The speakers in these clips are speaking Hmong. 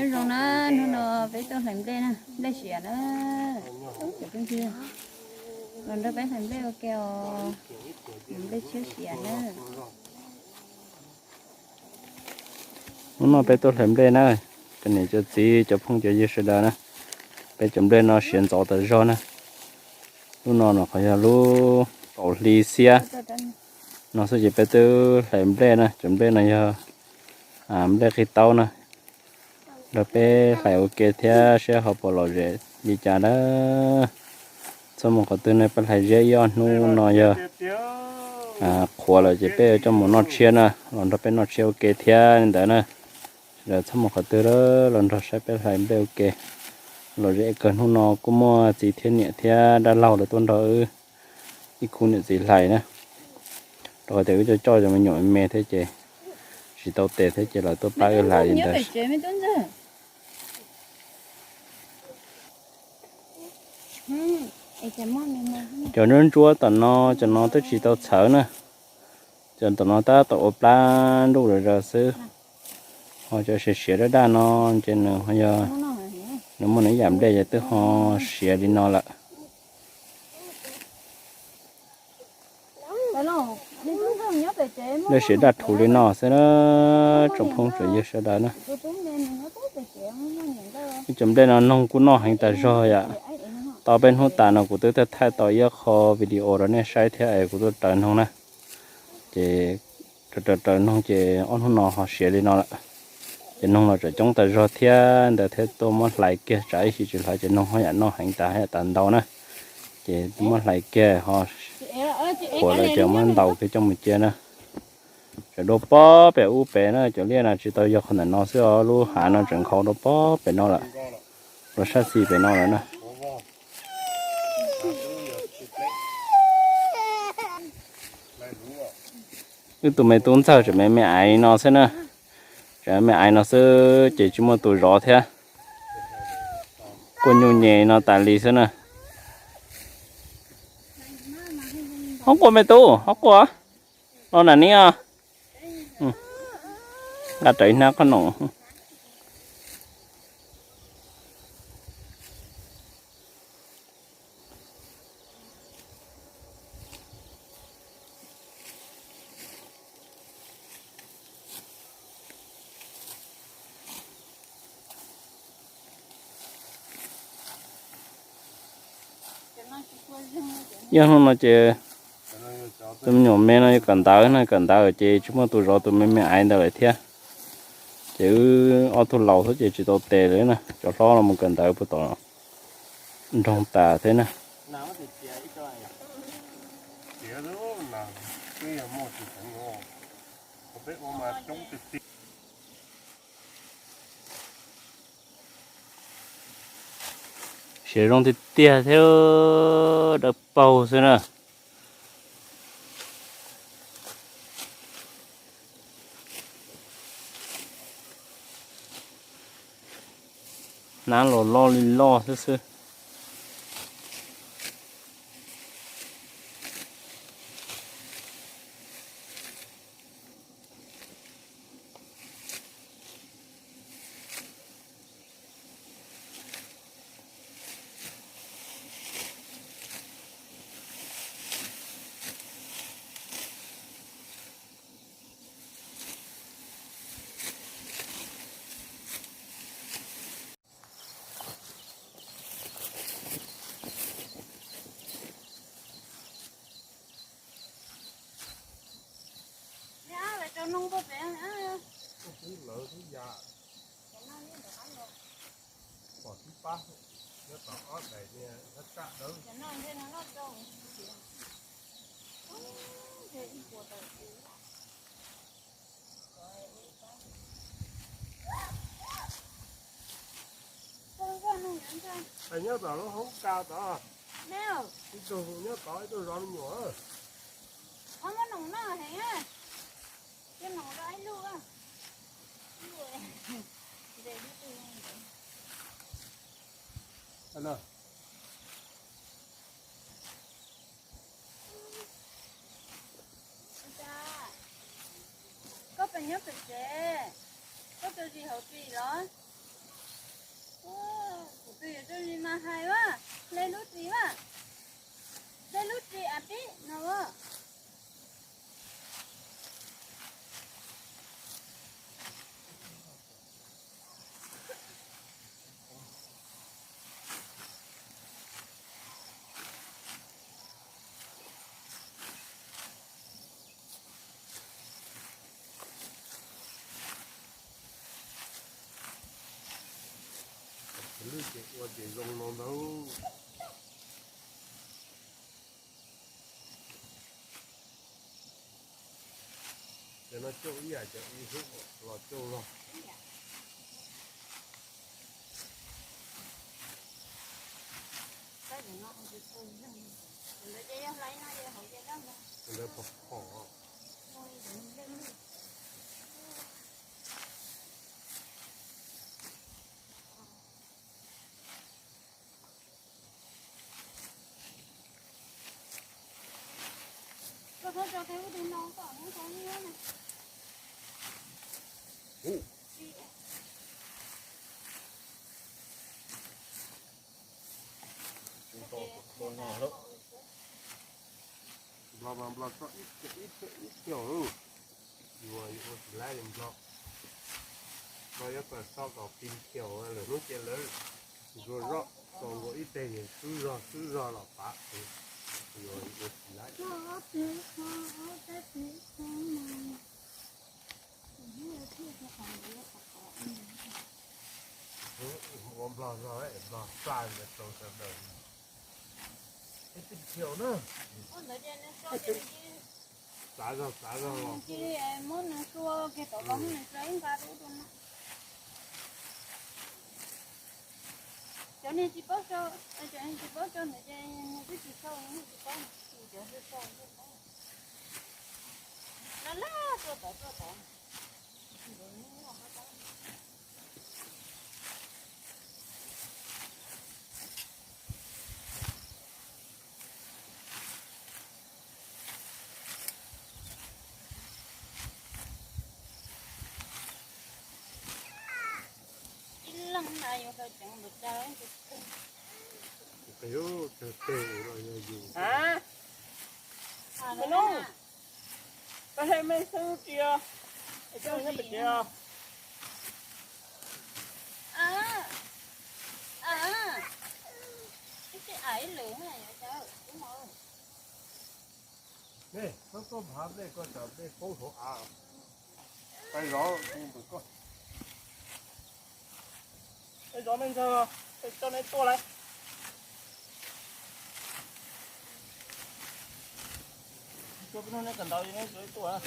Zoo na, hnub no peb tuaj hlais nplej na, nplej siav na. Cov phooj ywg, los nrog peb hlais nplej ua ke os, nplej tshiab siav na. Hnub no peb tuaj hlais nplej na, cov niam cov txiv cov phooj cov ywg sawv daws na, peb cov nplej no siav ntxov tas zog na. Lub no no qhov yog lub kaum hli xiab no xwb ces peb twb hlais nplej na, cov nplej no yog nplej qig taub na. Nrog peb hlais ua ke thiab saib ho puas lom zem li cas na. Txhob mus qhov twg ne, peb hlais ziab ib ob hnub no yog qhuav lawm ces peb yuav coj mus noj tshiab na, los nrog peb noj tshiab ua ke thiab li ntawd na. Sawv daws txhob mus qhov twg, los nrog saib peb hlais nplej ua ke. Lom zem kawg, hnub no kuj muaj txiv thiab niam thiab dab laug lawv tuaj nrog wb ib khub niam txiv hlais na. Rau qhov tias wb coj coj cov me nyuam me me thiab ces tsis tau tes thiab ces lawv tuaj pab wb hlais li ntawd. Cov ntsuab ntsuab tom no, cov no twb tsis tau txhawv na. Cov tom no tab tom ua plab nruj zom zaws xwb. Ho cov siav siav daj daj no ces nws ho yog nws muaj nws ib yam nplej ces twb ho siav li no lawm. Nplej siav daj rhuv li no xwb na, tsoom phooj tsoom ywg sawv daws na. Ib cov nplej no noog kuj noj heev tas zog yom. Tau peb hnub tas no kuv twb thaij tau ib qho video rau nej saib thiab es kuv tuaj raws noog na. Ces raws raws raws noog ces ob hnub no ho siav li no lawm. Ces noog los tseem coob tas zog thiab ntawd thiab tuaj muab hlais kiag, tsam ib sim tsis hlais ces noog ho yam noj heev tas yam tas ntau na. Ces muab hlais kiag ho qhuav lawm ces muab ntaus kiag coj mus cia na. Tseem dua pob pem ub pem na, cov liaj no tsis tau yog qhov ntawm no xwb os, lub hav no tseem nkhaus dua pob pem no lawm, dua sab xis pem no lawm na. Wb tus me tub ntxawg tseem me me aiv no xwb na, tseem me me aiv no xwb ces tsis muaj tus zov thiab, kuj nyuj nyem no tas li xwb na. Hoob quas me tub, hoob quas, los nram ni os. Nqa rawv ib hnab qhob noom. Yog hnub no ces tus me nyuam me no yuav kawm ntawv na, kawm ntawv ces tsis muaj tus zov tus me me aiv ntawd lawm thiab. Ces wb ob tug laus xwb ces tsis tau tes lawm na, cov hlob los mus kawm ntawv puag tom nroog tas thiab na. Siav zoo tiag tiag thiab, dawb paug xwb na. Hnab los loj li loj xwb xwb. Nyob tom lub hoob kas tod, ib tug nyob tod ib tug zov me nyuam. Koj pes nyob pem tsev, koj tso zis hauv tsev los? Mas hais a, hle lub ris a, hle lub ris a pib no a. Lwj ces ua ces zoo no ntag. Ces no coj ib yam cov ib hnub los coj los. Ntawd pom pom. Nplog mas nplog txoj ib tiam ib tiam ib tiam lawm. Yuav ua tsis laib li nplog. Nplog yuav kom txoj kom pis tiam lawm hnub ces lawv zuag zog txaus nkaus ib teg xwb zog xwb zog los pav. Yuav ua tsis laib. Ua nplog zog, nplog txaj ntawd rau sawv daws. Ib teg tiam na. Txav zog txav zog los. Muab nws sua kiag tom los nws tso ib nqa rau no. Cov niag tsis paub sau, cov niag tsis paub sau ntawd ces nws twb tsis sau, nws tsis paub, cov sau sau. Laj laj tuaj tod tuaj tod. Ib leeg na yuav sawv ceev npaum cas. Qis ub, teg los yog yus. Koj hle mej xeeb ris os, es koj nyob pem tsev os. Nej txhob tuaj nphav nplej, koj tsam nplej poob hauv av. Peb zov, peb zov me ntxawg, coj neb tuaj lawm. Coj peb hnub neb kawm ntawv neb tsis tuaj.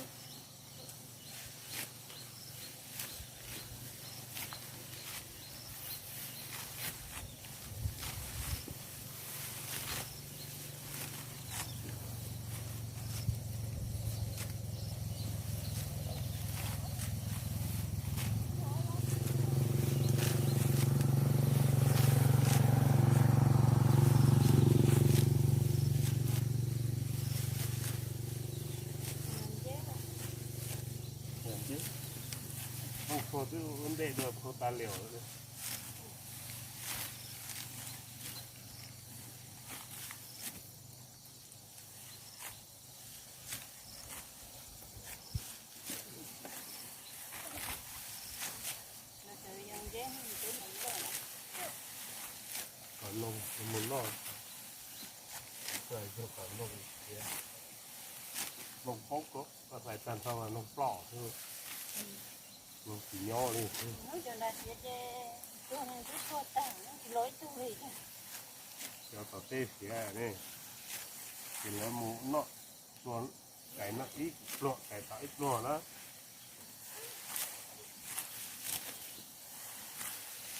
Phau kho twb ua ntej dua phau tas liam. Qhov noog mus noj, qhov noog thiab, noog poob koj hlais tag nrho mas noog ploj xwb, noog tsis nyob li. Cov tom teb siav ne, ces lawv mus noj tua, tais noj ib pluag, tais tom ib pluag na.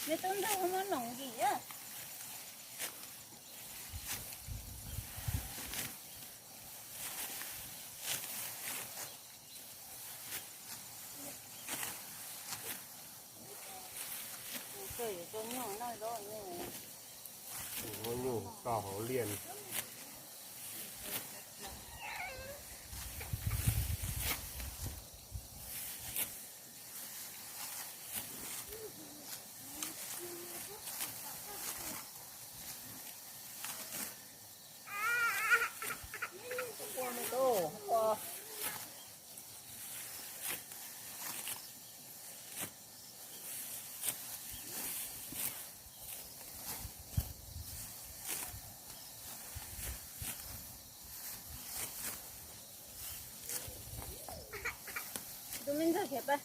Nws tub ntug muab noom yim a. Muab nyuj tso hauv liaj. Khiav pais,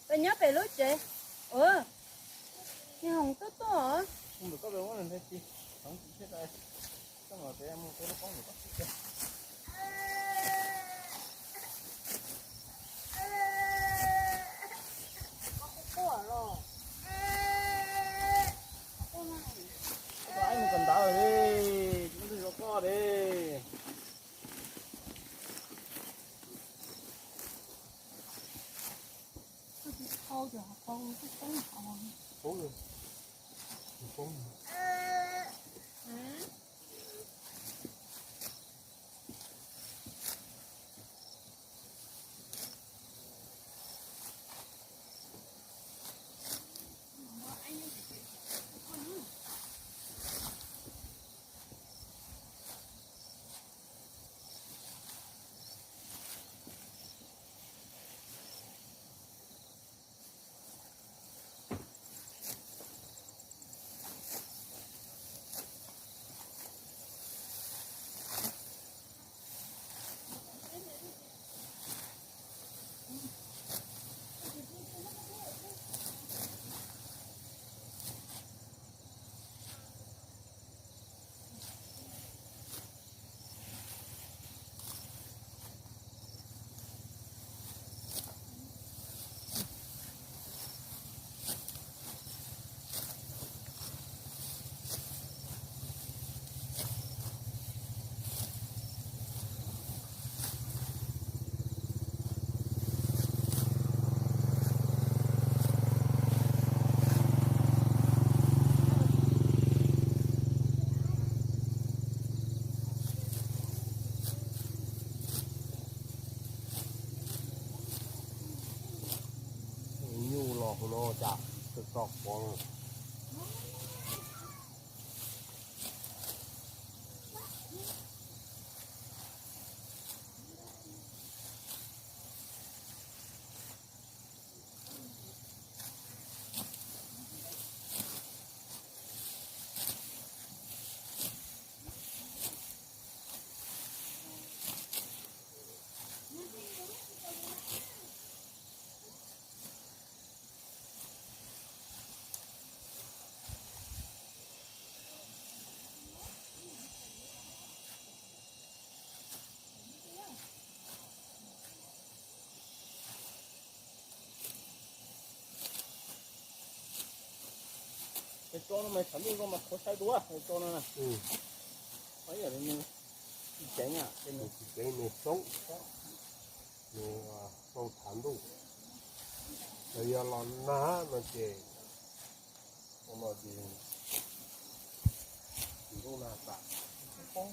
pais nyob pem lub tsev. Ua, niag Hoom tuaj tuaj. Mus kawm ntawv li, mus zov koj li. Nyuj los hauv no cas tso qhuav. Cov tso no mas tshav ntuj zoo mas qhuav sai dua, cov tso no na. Tsis ceev, tsis ceev, nws xoob, nws xauj tshav ntuj. Yog los nag no ces, no ces tsis zoo nag tas. Tab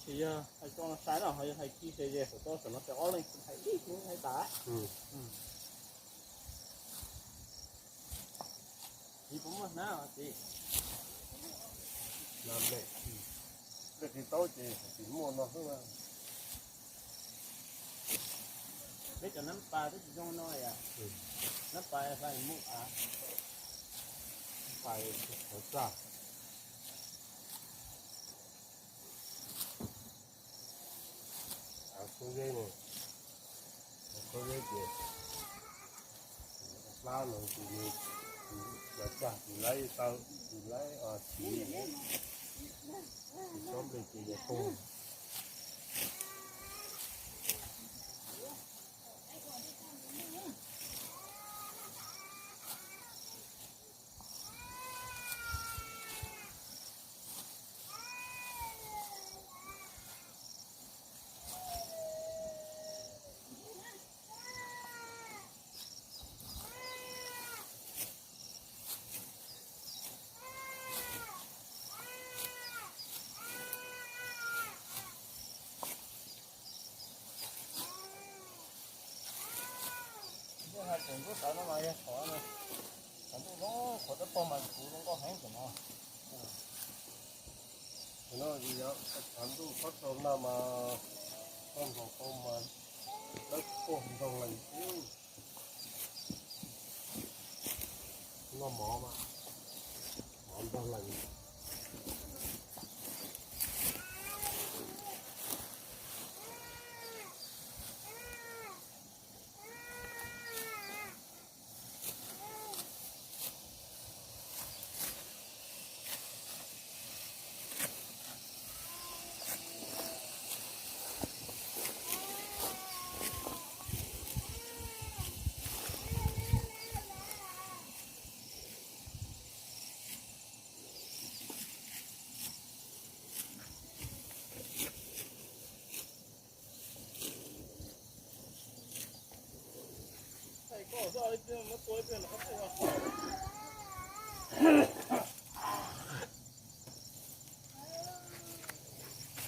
sis yog hais tso sai no ho yog hais khi se ces hauv toj saum no ces ob leeg hais ib tug hais tas. Tsis puas muaj hnab os txiv? Hnab me, me tsis tau ces tsis muaj no xwb. Peb cov nab pas twb tsis zoo no yom. Nab pas fais muaj av, fais qhov txaj. Av khaub zeb ne, av khaub zeb ces plab no ces nws, nws txaj tsis laib taw, tsis laib chiv, tsis tsob nplej ces yog toog. Ntuj hais tias ntuj tawv no mas yog qhov, qhov ntuj zoo, qhov dawb paug mas kuv zoo nkauj heev tus no. Tus no yog tshav ntuj txhob tau nag mas txhob nrog tau mas dawb paug nrog lees xwb. Noj mov mas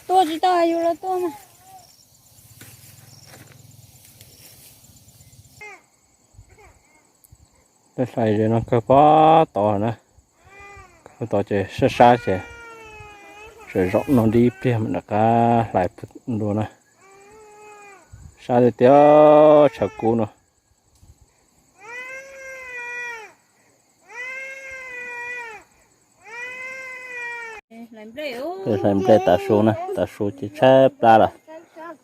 Tuaj tsis tau yus los tuaj mas. Tej hlais ze no kawg pab tod na, kawg tod ces sab sab ces tseem zaum no dib ib pliag mam rov qab hlais dua na. Sab tiag tiag, tshav kub no. Hlais nplej tav su na, tav su ces tshaib plab lawm.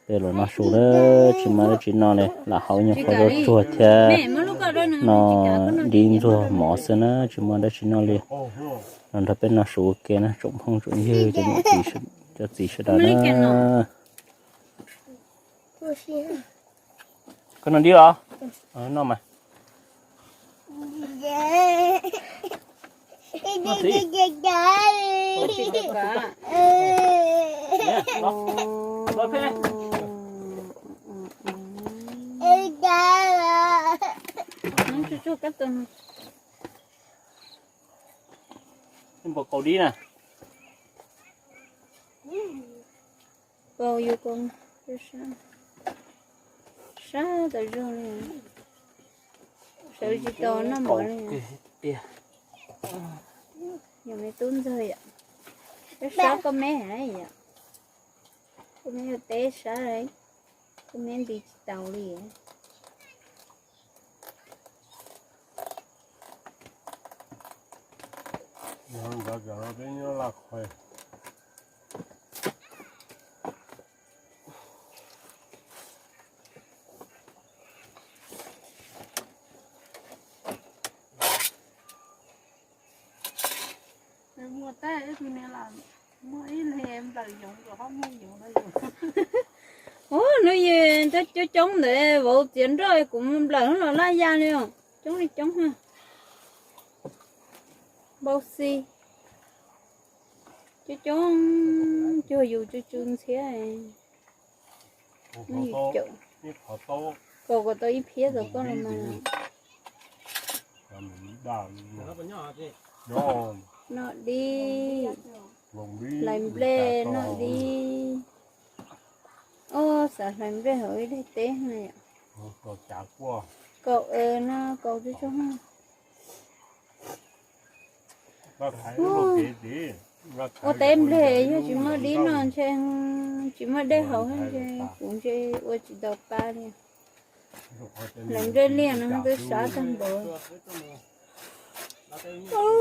Peb los noj su lawm, tsis muaj dab tsi noj li, lam haus nyuag qhuav zuag tsuag thiab noj dib ntxuag mov xwb na, tsis muaj dab tsi noj li. Los nrog peb noj su ua ke na tsoom phooj tsoom ywg, cov niam cov txiv sawv daws na. Koj noj dib los? Noj mas. Npau kaus dib na. Kaus yus kaus sab tas zog li, sawv tsis tau noj mov li. Yog me tub ntxawg yom, peb sab koj me yom, koj me yog teb sab, koj me nti tsis tau li. Muaj ib leeg nplawm yoov kom ho muaj yoov no yus. Ub, hnub yus coob coob ntawd vauv txiav nroj kuv mus nplawm los laj ya li os, coob li coob. Npau xi, coob coob cuag yus tsw tsw ntxhiab. Kaus kom tau ib phiab rau koj los mas. Noj dib, hlais nplej noj dib. Ub, xav hlais nplej hauv ib daim teb no yom. Kaus no kaus tib tug. Ua teb nplej yog tsis muaj dib no ntshe tsis muaj dej haus ntshe kuv ntshe ua tsis tau pab li. Hlais nplej liaj no twb sab tag npaum. Kuv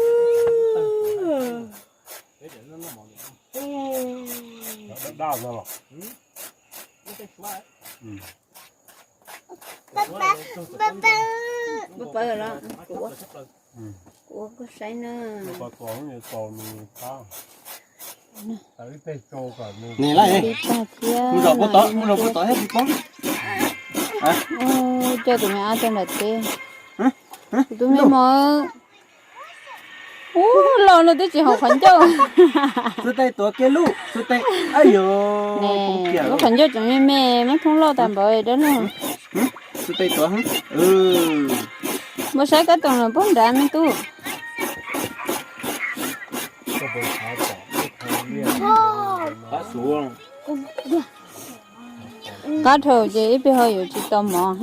ua koj saib na. Nim lawm, mus zaum puag tod, mus zaum puag tod thiab tsis poob. Coj tus me ab coj nram teb. Tus me mos, ub, los no twb tsis haum qhov ncauj. Xub tes tuav kiag lub, xub tes, lub qhov ncauj tseem me me, muab thoob loj tas npaum dab laug. Xub tes tuav, npau saib koj tus no puag nrad me tub. Qab dhau ces ib pliag ho yuav tsis tau mov.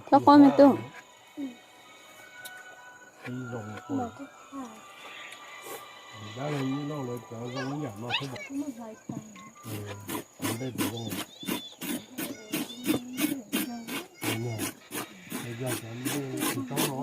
Txhob quab me tub. Dab laug Nyiaj Lauj lawv cov zoo ib yam no thiab. Ntej tus zoo. Yog cov ntej tsis tau no.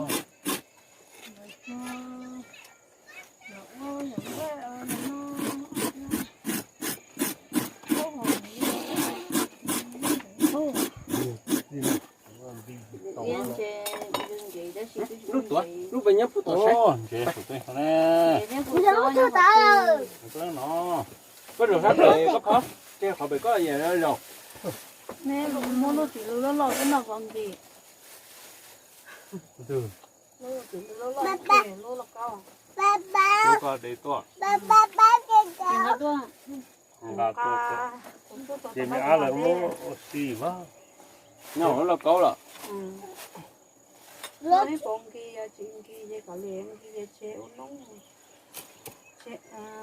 Lub tuav, lub pes nyob puag tom saib. Ntses saum tej no ne. Koj zaum sab pem koj qhov, ces qhov pem koj zaum. Muab lub txiv lws loj loj xwb noj pov nkis. Lub txiv lws loj loj, lub loj qaub. Lub ko de tuaj. Nqa tuaj. Nqa tuaj. Ces me ab lawv muab ua si mas. Nyob hauv lub loj qaub lawm. Muab ib pov nkis, tsis nkis ces kom li nkis ces tseg ua noob.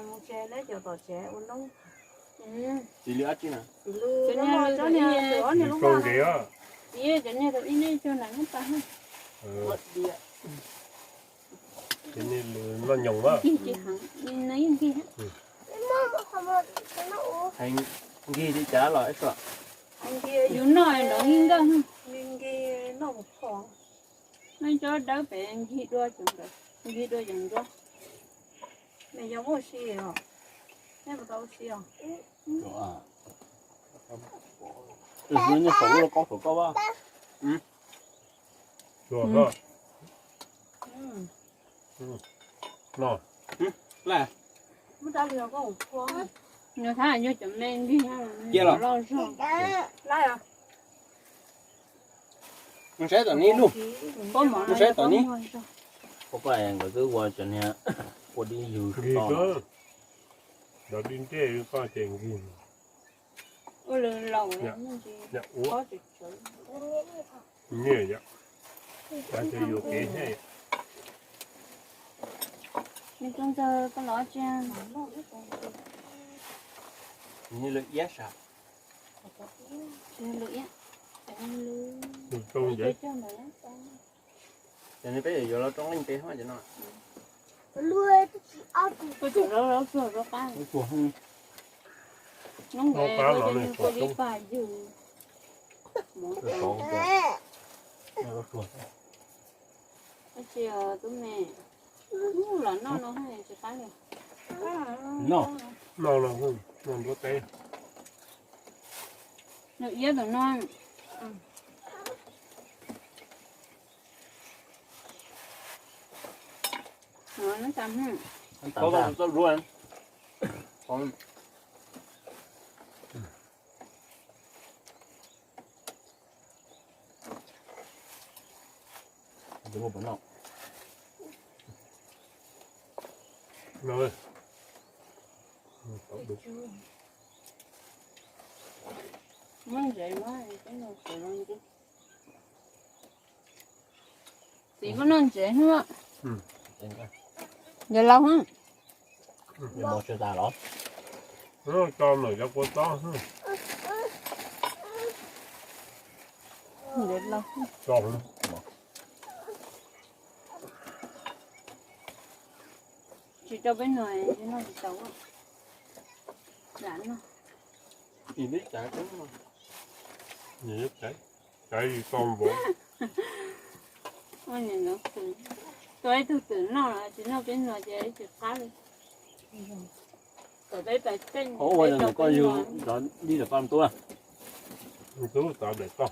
Mus tseg neb cov tom tsev ua noob. Txiv lws dab tsi na? Txiv lws, cov niag tau ib neb cog nram neb tas. Ces niag lws noj nyoos a. Nkig tsis heev, no yeej nkig. Heev, nkig li cas los ib suam. Yus noj nrov nkig nkawj. Nkig noj mus kho. Noj cov dawb pem nkig dua cov nkawd, nkig dua cov ntsuab. Nws yog muaj ua si os. Nej puas tau ua si os? Nyob saum lub loj qaub saum koj vaj. Nws thab yog cov me nkig, cia los loj zog. Mus saib tom ni lub, mus saib tom ni. Poj koj nkawd twb ua cov niag ua dib yug nkig to. Cov dib ntej koj ces nkig. Ua lws laus, nyiaj yom, cav ces yuam kev thiab. Nws tub ntxawg koj los tsia. Nws lwm iab sas. Lwm iab. Nws tub ntxawg. Ces nws peb yuav los rau nqeej pem hov ces no. Kuv cov zaub, zaub tsuag zaub qab. Zaub tsuag. Hnub ntawd kuv ib pab ywg. Tab sis tub me, los noj no tsis qab li. Noj, noj no, noj nruab teb. Noj iab tus no. Muab ntsev muab, txiv kuj noj ntsev hnub. Yog laus. Ntsev laus. Tsis rau peb noj, noj tsis tau. Lam noj. Tua ib tug twm noj los tsis noj peb noj ces tsis qab li. Ua li koj yug nrov dib lawm koj ntuj. Ntuj tod daim toj.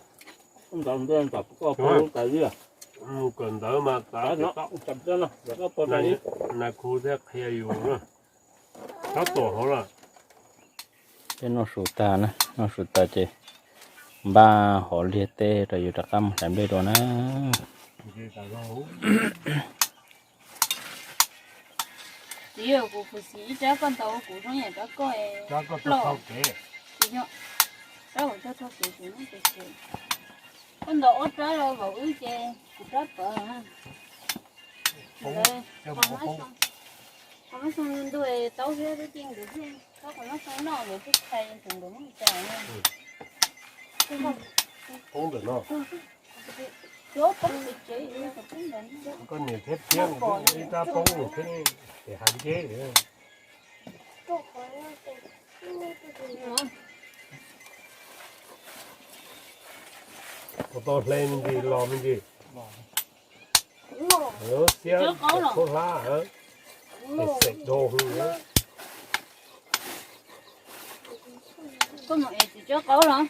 Nrov ntuj tom koj pub tais dib. Mus kawm ntawv mas tas daim toj. Nais khu thiaj qhia yus na. Tab tom hauv lawm. Peb noj su tag na, noj su tag ces npaj hov liag teb rau yus rov qab mus hlais nplej dua na. Txiv, kuv, kuv siv ib rab koj ntaus kuv zoo yam rab koj. Rab koj tau kev. Tsis yog, rab kuv tau tau kev kuv muab kev kev. Koj ntaus ob rab vauv wb ces kuv rab pawv. Qhov muab xoo ntuj taub thiab twb ci nkawd thiaj, qhov muab xoo noj nkawd thiaj khai tus nkawd muab cas. Poob ntawm no. Koj niam thiab thiab ib rab poob thiab ces hais nceb. Ua tau hle me ntsis los me ntsis. Xiab txhub hlab, xeem do hu. Koj mus ev txiv tsawb qaub los?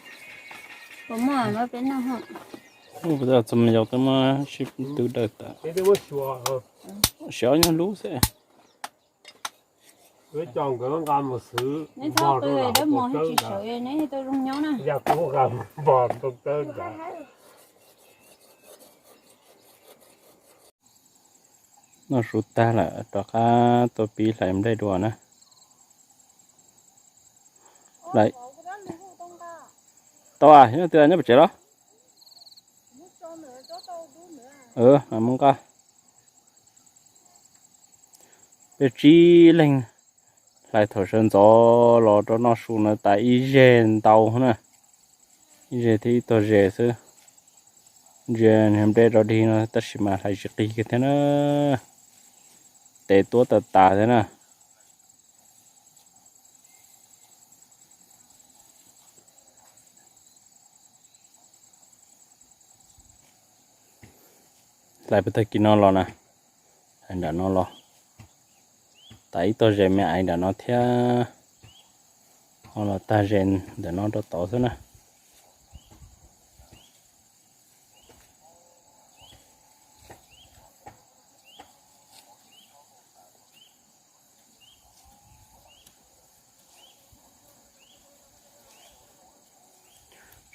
Puas muaj no peb noj ho? Txom nyog twb muab sib tw dawj tas. Siv ob nyuag lub xwb. Neb txhob qw dawb mos tsis sawv, neb tau zoo nyob na. Yog kuv nqa npog ntoo tawb nrad. Noj su tag lawm rov qab tuaj pib hlais nplej dua na. Hlais tau, nyob twg, nyob pem tsev los? Mus nqa. Peb tsib leeg hlais thaum sawv ntxov los rau noj su no tas ib zeg ntau na. Ib zeg thiab ib tog zes xwb. Ntsia niag nplej rau dig no tab sis mas hlais tsis qig kiag thiab na. Tes tuab tas tas thiab na. Hlais puag tag kis no los na, hlais nram no los, tas ib tog zes me aiv nram no thiab, ho los tag zes ntawm no rau tod xwb na.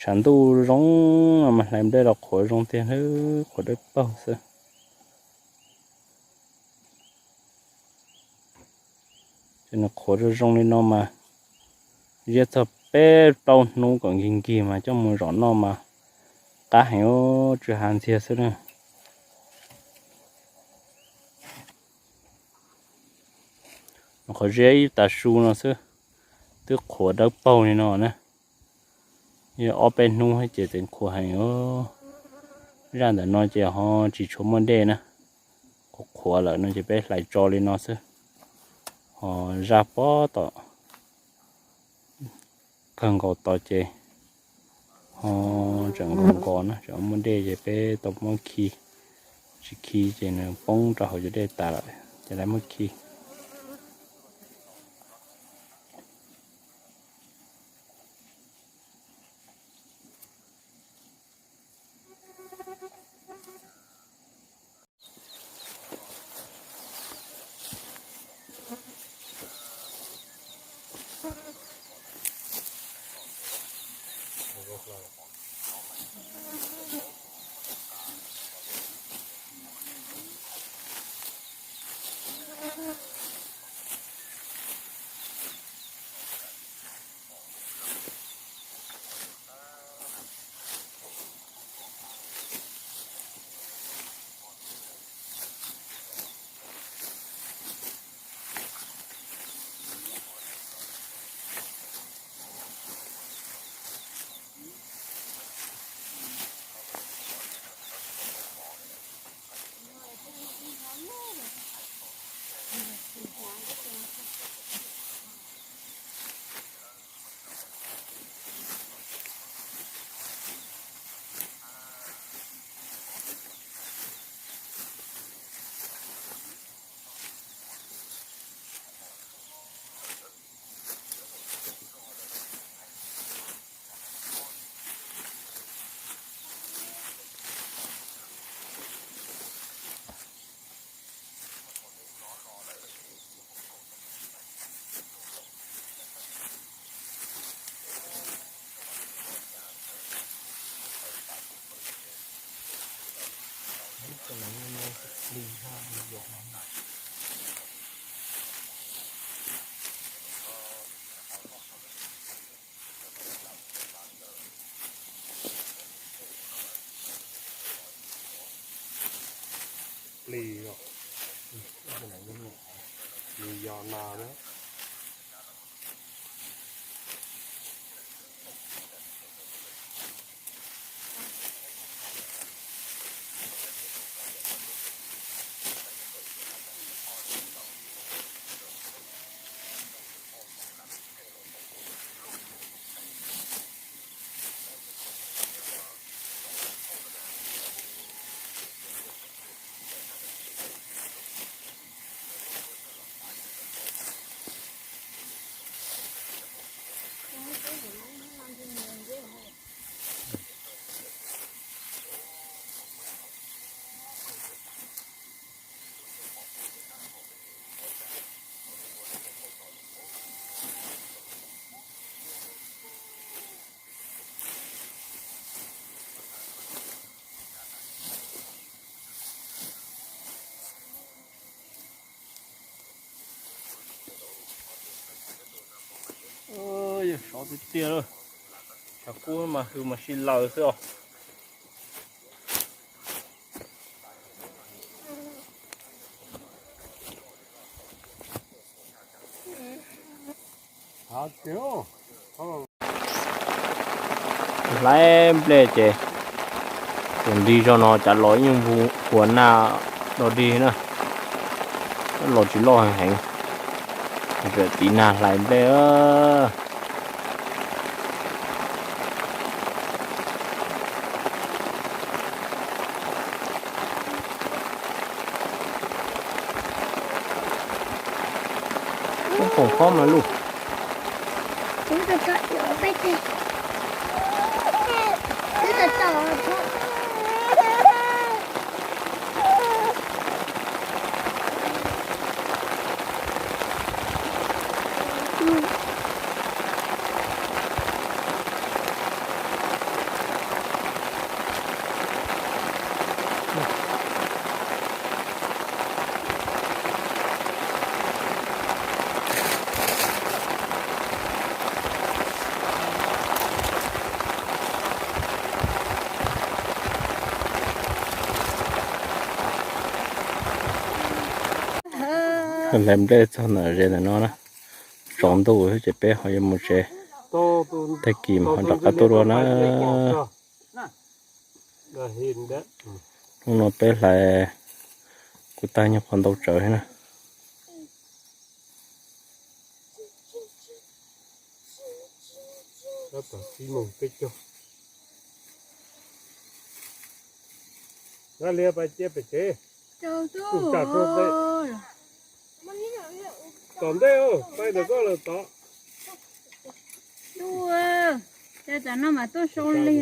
Tshav ntuj zoo no mas hlais nplej los qhuav zoo tiag, qhuav dawb paug xwb. Ces nws qhuav zoo zoo li no mas ziab txog peb plaub hnub kom nkig nkig mas coj mus zom noj mas qab heev, tsw hav ntxiag xwb na. Qhov ziab ib tav su no xwb, twb qhuav dawb paug li no na. Yog ob peb hnub ces tseem qhuav heev. Zaj ntawm no ces ho tsis tshua muaj dej na, qhuav qhuav lawm no ces peb hlais tso li no xwb. Ho zaj pob tom kawg nkaus tod ces ho tseem nkaus nkaus na, tseem muaj dej ces peb tau muab khi, tsis khi ces nws poob rau hauv cov dej tas lawm ces lawv muab khi. Plis, plis yos nas na. Sov tiag tiag lawm. Tshav kub mas hws mas sib laws xwb os. Hlais nplej ces tus nti zog no cas los ib nyuag npua nag dog dig na, los tsis loj heev, tiv nag hlais nplej. Foom khaub mas luj. Hlais nplej txog ntawm ze ntawm no na, tsaus ntuj ces peb ho yuav mus tsev, tag kis ho rov qab tuaj dua na. Hnub no peb hlais kuj tag nyuag qhov ntau tsawv thiab na. Tom ntej, pais ntawm koj lawm tod. Cas tam no mas tuaj sau li.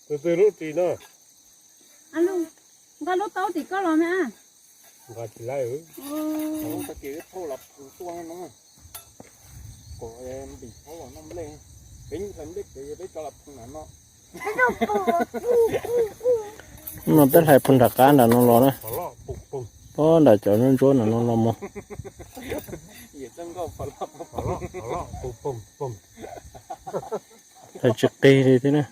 Tus twg lub ris no? Nqa lub taub tim koj los me. Nqa tsis laib. Kom ntim thaub los noj nplej, peb hlais nplej ces peb tso los pw nram no. No peb hlais pw nram qab nram no los na. Pob nram cov ntsuab ntsuab nram no los mus. Hlais tsis qig li thiab na.